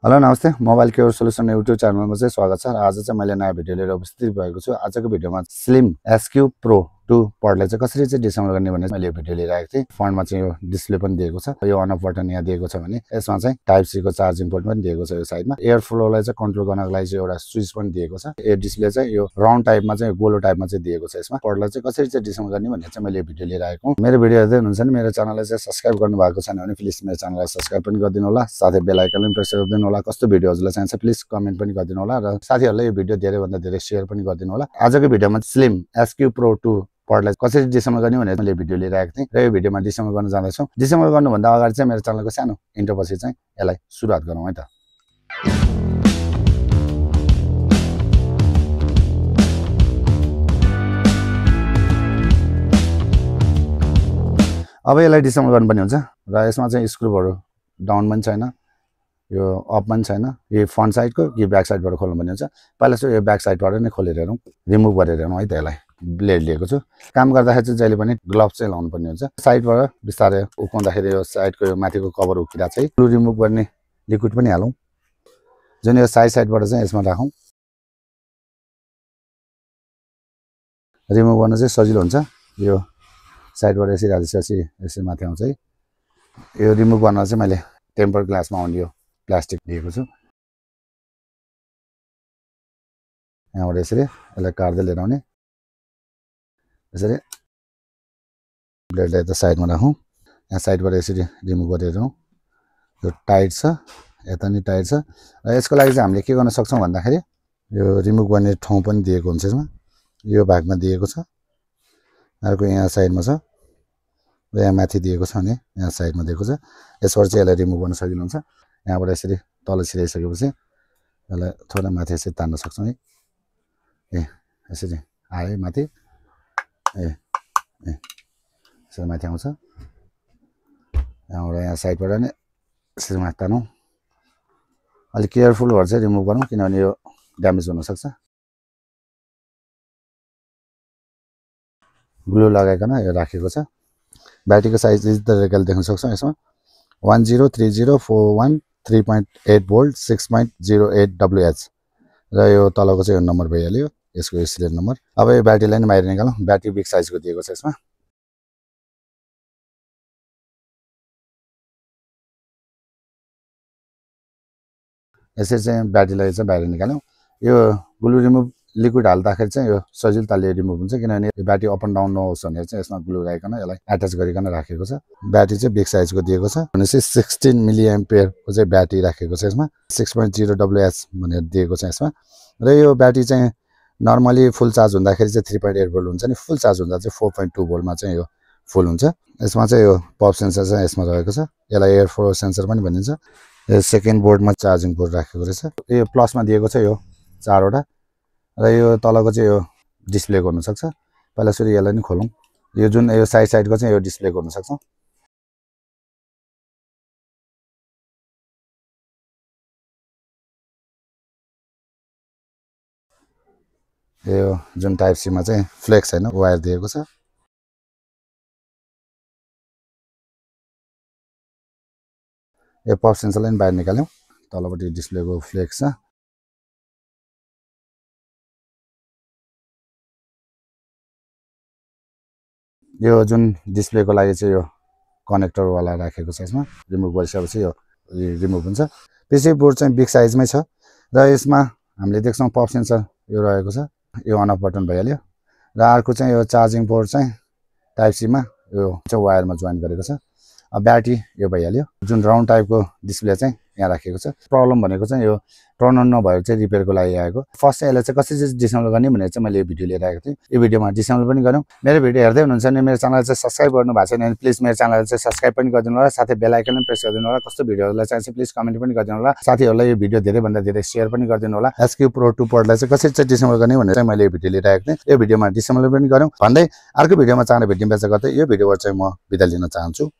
Hello नमस्ते mobile care solution YouTube च्यानलमा चाहिँ स्वागत छ। आज चाहिँ मैले नयाँ भिडियो लिएर उपस्थित भएको छु। आजको भिडियोमा स्लिम SQ Pro 2 पडलाई चाहिँ कसरी चाहिँ डिसेम्बल गर्ने भन्ने मैले भिडियो लिएर आएको थिएँ। फ्रन्टमा चाहिँ यो डिस्प्ले पनि दिएको छ। यो अन अफ बटन यहाँ दिएको छ भने यसमा चाहिँ टाइप सी को चार्जिङ पोर्ट पनि दिएको छ। यो साइडमा एयर फ्लोलाई चाहिँ कन्ट्रोल गर्नको लागि चाहिँ एउटा स्विच पनि दिएको छ। यो डिस्प्ले चाहिँ यो राउन्ड टाइपमा चाहिँ गोलो टाइपमा चाहिँ दिएको छ। यसमा पडलाई चाहिँ कसरी चाहिँ डिसेम्बल गर्ने भन्ने चाहिँ मैले भिडियो लिएर आएको हुँ। मेरो भिडियो हेर्दै हुनुहुन्छ भने मेरो च्यानललाई चाहिँ सब्स्क्राइब गर्नु भएको छैन भने प्लिज मेरो च्यानललाई सब्स्क्राइब पनि गरिदिनु होला, साथै बेल आइकन पनि प्रेस गरिदिनु होला। कस्तो भिडियोहरुलाई चाहिन्छ प्लिज कमेन्ट पनि गरिदिनु होला र साथीहरुलाई यो भिडियो धेरै भन्दा धेरै शेयर पनि गरिदिनु होला। आजको भिडियोमा स्लिम SQ Pro 2 पडलाई कसरी डिसेम्बल गर्ने भनेर मैले भिडियो लिएर आएको थिएँ र यो भिडियोमा डिसेम्बल गर्न जाँदैछौँ। डिसेम्बल गर्नुभन्दा अगाडि चाहिँ मेरो च्यानलको सानो इन्ट्रो पछि चाहिँ यसलाई सुरुवात गरौँ है त। अब यसलाई डिसेम्बल गर्नुपर्ने हुन्छ र यसमा चाहिँ स्क्रुहरू डाउन पनि छैन, यो अप पनि छैन। यो फ्रन्ट साइडको कि ब्याक साइडबाट खोल्नुपर्ने हुन्छ। पहिला चाहिँ यो ब्याक साइडबाट नै खोलेर हेरौँ, रिमुभ गरेर हेरौँ है त। यसलाई ब्लेड लिएको छु। काम गर्दाखेरि चाहिँ जहिले पनि ग्लोभ चाहिँ लाउनु पर्ने हुन्छ। साइडबाट बिस्तारै उक्काउँदाखेरि यो साइडको यो माथिको कभर उक्किरा चाहिँ ग्लु रिमुभ गर्ने लिक्विड पनि हालौँ। जुन यो साइडबाट चाहिँ यसमा राखौँ। रिमुभ गर्न चाहिँ सजिलो हुन्छ। यो साइडबाट यसरी हालिसकेपछि यसरी माथि आउँछ है। यो रिमुभ गर्न चाहिँ मैले टेम्पर ग्लासमा आउने यो प्लास्टिक लिएको छु। यहाँबाट यसरी यसलाई काट्दै लिएर आउने। यसरी ब्लेडलाई त साइडमा राखौँ। यहाँ साइडबाट यसरी रिमुभ गरेर यो टाइट छ, यता नि टाइट छ। र यसको लागि चाहिँ हामीले के गर्न सक्छौँ भन्दाखेरि यो रिमुभ गर्ने ठाउँ पनि दिएको हुन्छ। यसमा यो भागमा दिएको छ, अर्को यहाँ साइडमा छ र यहाँ माथि दिएको छ भने यहाँ साइडमा दिएको छ। यसबाट चाहिँ यसलाई रिमुभ गर्न सजिलो हुन्छ। यहाँबाट यसरी तल छिराइसकेपछि यसलाई थोडा माथि यसरी तान्न सक्छौँ है। यसरी आयो माथि, यसरी माथि आउँछ। यहाँबाट यहाँ साइडबाट नै यसरी माथि तानौँ। अलिक केयरफुल भएर चाहिँ रिमुभ गरौँ किनभने यो ड्यामेज हुनसक्छ। ग्लु लगाइकन यो राखेको छ। ब्याट्रीको साइज डिजिटल देख्न सक्छौँ। यसमा 103041 3.8 भोल्ट 6.08 WH र यो तलको चाहिँ यो नम्बर भइहाल्यो, यसको यो सिरियल नम्बर। अब यो ब्याट्रीलाई नै बाहिर निकालौँ। ब्याट्री बिग साइजको दिएको छ यसमा। यसरी चाहिँ ब्याट्रीलाई चाहिँ बाहिर निकाल्यौँ। यो ग्लु रिमुभ लिक्विड हाल्दाखेरि चाहिँ यो सजिलो तालले रिमुभ हुन्छ किनभने यो ब्याट्री अप एन्ड डाउन नहोस् भनेर चाहिँ यसमा ग्लु राखिकन यसलाई एट्याच गरिकन राखेको छ। ब्याट्री चाहिँ बिग साइजको दिएको छ भनेपछि 16 मिली एम्पियरको चाहिँ ब्याट्री राखेको छ यसमा। 6.0 WH भनेर दिएको छ यसमा। र यो ब्याट्री चाहिँ नर्मली फुल चार्ज हुँदाखेरि चाहिँ 3.8 भोल्ट हुन्छ नि, फुल चार्ज हुँदा चाहिँ 4.2 भोल्टमा चाहिँ यो फुल हुन्छ। यसमा चाहिँ यो पप सेन्सर चाहिँ यसमा रहेको छ। यसलाई एयर फ्लो सेन्सर पनि भनिन्छ। यो सेकेन्ड बोर्डमा चार्जिङ पोर्ट राखेको रहेछ। यो प्लसमा दिएको छ यो 4वटा र यो तलको चाहिँ यो डिस्प्ले गर्न सक्छ। पहिला सुरु यसलाई नि खोलौँ। यो जुन यो साइडको चाहिँ यो डिस्प्ले गर्न सक्छौँ। यो जुन टाइप सीमा चाहिँ फ्लेक्स हैन वायर दिएको छ। यो पप सेन्सरलाई नि बाहिर निकाल्यौँ। तलपट्टि डिस्प्लेको फ्लेक्स छ। यो जुन डिस्प्लेको लागि चाहिँ यो कनेक्टर वाला राखेको छ। यसमा रिमुभ गरिसकेपछि यो रिमुभ हुन्छ। पिसी बोर्ड चाहिँ बिग साइजमै छ र यसमा हामीले देख्छौँ पप सेन्सर यो रहेको छ। यो अन अफ बटन भइहाल्यो र अर्को चाहिँ यो चार्जिङ पोर्ट चाहिँ टाइप सीमा यो चाहिँ वायरमा जोइन गरेको छ। ब्याट्री यो भइहाल्यो। जुन राउन्ड टाइपको डिस्प्ले चाहिँ यहाँ राखेको छ। प्रब्लम भनेको चाहिँ यो टर्न अन नभएर चाहिँ रिपेयरको लागि आएको। फर्स्ट चाहिँ यसलाई चाहिँ कसरी चाहिँ डिसेम्बल गर्ने भनेर चाहिँ मैले यो भिडियो लिएर आएको थिएँ। यो भिडियोमा डिसेम्बल पनि गरौँ। मेरो भिडियो हेर्दै हुनुहुन्छ भने मेरो च्यानल चाहिँ सब्स्क्राइब गर्नु भएको छैन भने प्लिज मेरो च्यानललाई चाहिँ सब्स्क्राइब पनि गरिदिनु होला, साथै बेल आइकन पनि प्रेस गरिदिनु होला। कस्तो भिडियोहरुलाई चाहिँ प्लिज कमेन्ट पनि गरिदिनु होला। साथीहरुलाई यो भिडियो धेरै भन्दा धेरै शेयर पनि गरिदिनु होला। SQ Pro 2 पडलाई चाहिँ कसरी चाहिँ डिसेम्बल गर्ने भनेर चाहिँ मैले यो भिडियो लिएर आएको थिएँ। यो भिडियोमा डिसेम्बल पनि गरौँ भन्दै अर्को भिडियोमा चाँडै भेट्ने बेचा गर्दै यो भिडियोबाट चाहिँ म बिदा लिन चाहन्छु।